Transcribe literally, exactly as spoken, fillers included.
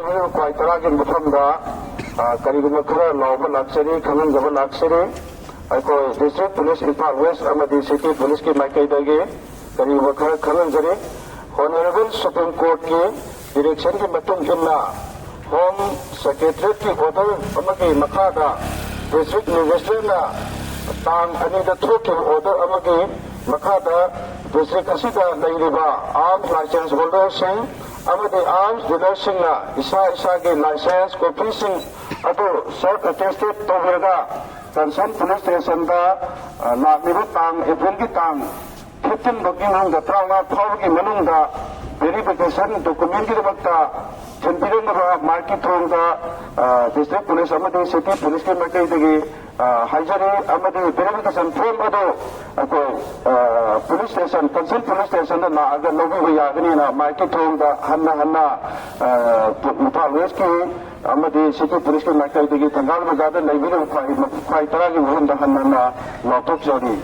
ꯈ꯭ꯋꯥꯏ ꯇꯔꯥꯒꯤ ꯃꯐꯝꯗ, ꯑ, ꯀꯔꯤꯒꯨꯝꯕ ꯈꯔ ꯂꯥꯎꯕ ꯂꯥꯛꯆꯔꯤ, ꯈꯪꯍꯟꯖꯕ ꯂꯥꯛꯆꯔꯤ꯫ ꯑꯩꯈꯣꯏ District Police Imphal West ꯑꯃꯗꯤ City Policeꯀꯤ ꯃꯥꯏꯀꯩꯗꯒꯤ ꯀꯔꯤꯒꯨꯝꯕ ꯈꯔ ꯈꯪꯍꯟꯖꯔꯤ꯫ Honourable Supreme Courtꯀꯤ directionꯒꯤ ꯃꯇꯨꯡ ꯏꯟꯅ Home Secretariatꯀꯤ order ꯑꯃꯒꯤ ꯃꯈꯥꯗ District Magistrateꯅ ꯇꯥꯡ ꯑꯅꯤꯗ ꯊꯣꯛꯈꯤꯕ order ꯑꯃꯒꯤ ꯃꯈꯥꯗ district ꯑꯁꯤꯗ ꯂꯩꯔꯤꯕ arms licence holderꯁꯤꯡ ꯑꯃꯗꯤ arms dealerꯁꯤꯡꯅ ꯏꯁꯥ ꯏꯁꯥꯒꯤ licence copyꯁꯤꯡ ꯑꯗꯨ self attested ꯇꯧꯕꯤꯔꯒ concerned police stationꯗ, ꯑ, ꯂꯥꯛꯂꯤꯕ ꯇꯥꯡ, Aprilꯒꯤ ꯇꯥꯡ fifteen ꯐꯥꯎꯒꯤ ꯃꯅꯨꯡꯗ, ꯇꯔꯥꯃꯉꯥ ꯐꯥꯎꯕꯒꯤ ꯃꯅꯨꯡꯗ verification documentꯒꯤꯗꯃꯛꯇ ꯊꯤꯟꯕꯤꯔꯝꯅꯕ ꯃꯥꯏꯛꯀꯤ ꯊꯣꯡꯗ, ꯑ, District Police ꯑꯃꯗꯤ City Policeꯀꯤ ꯃꯥꯏꯀꯩꯗꯒꯤ, ꯑ, ꯍꯥꯏꯖꯔꯤ꯫ ꯑꯃꯗꯤ verification form ꯑꯗꯨ ꯑꯩꯈꯣꯏ, ꯑ, police station, concerned police stationꯗ ꯂꯥꯛꯑꯒ ꯂꯧꯕꯤꯕ ꯌꯥꯒꯅꯤꯅ ꯃꯥꯏꯛꯀꯤ ꯊꯣꯡꯗ ꯍꯟꯅ ꯍꯟꯅ, ꯑ, Imphal Westꯀꯤ ꯑꯃꯗꯤ City Policeꯀꯤ ꯃꯥꯏꯀꯩꯗꯒꯤ ꯊꯪꯒꯥꯜ ꯕꯖꯥꯔꯗ ꯂꯩꯕꯤꯔꯤꯕ ꯈ꯭ꯋꯥꯏ, ꯈ꯭ꯋꯥꯏ ꯇꯔꯥꯒꯤ ꯃꯐꯝꯗ ꯍꯟꯅ ꯍꯟꯅ ꯂꯥꯎꯊꯣꯛꯆꯔꯤ꯫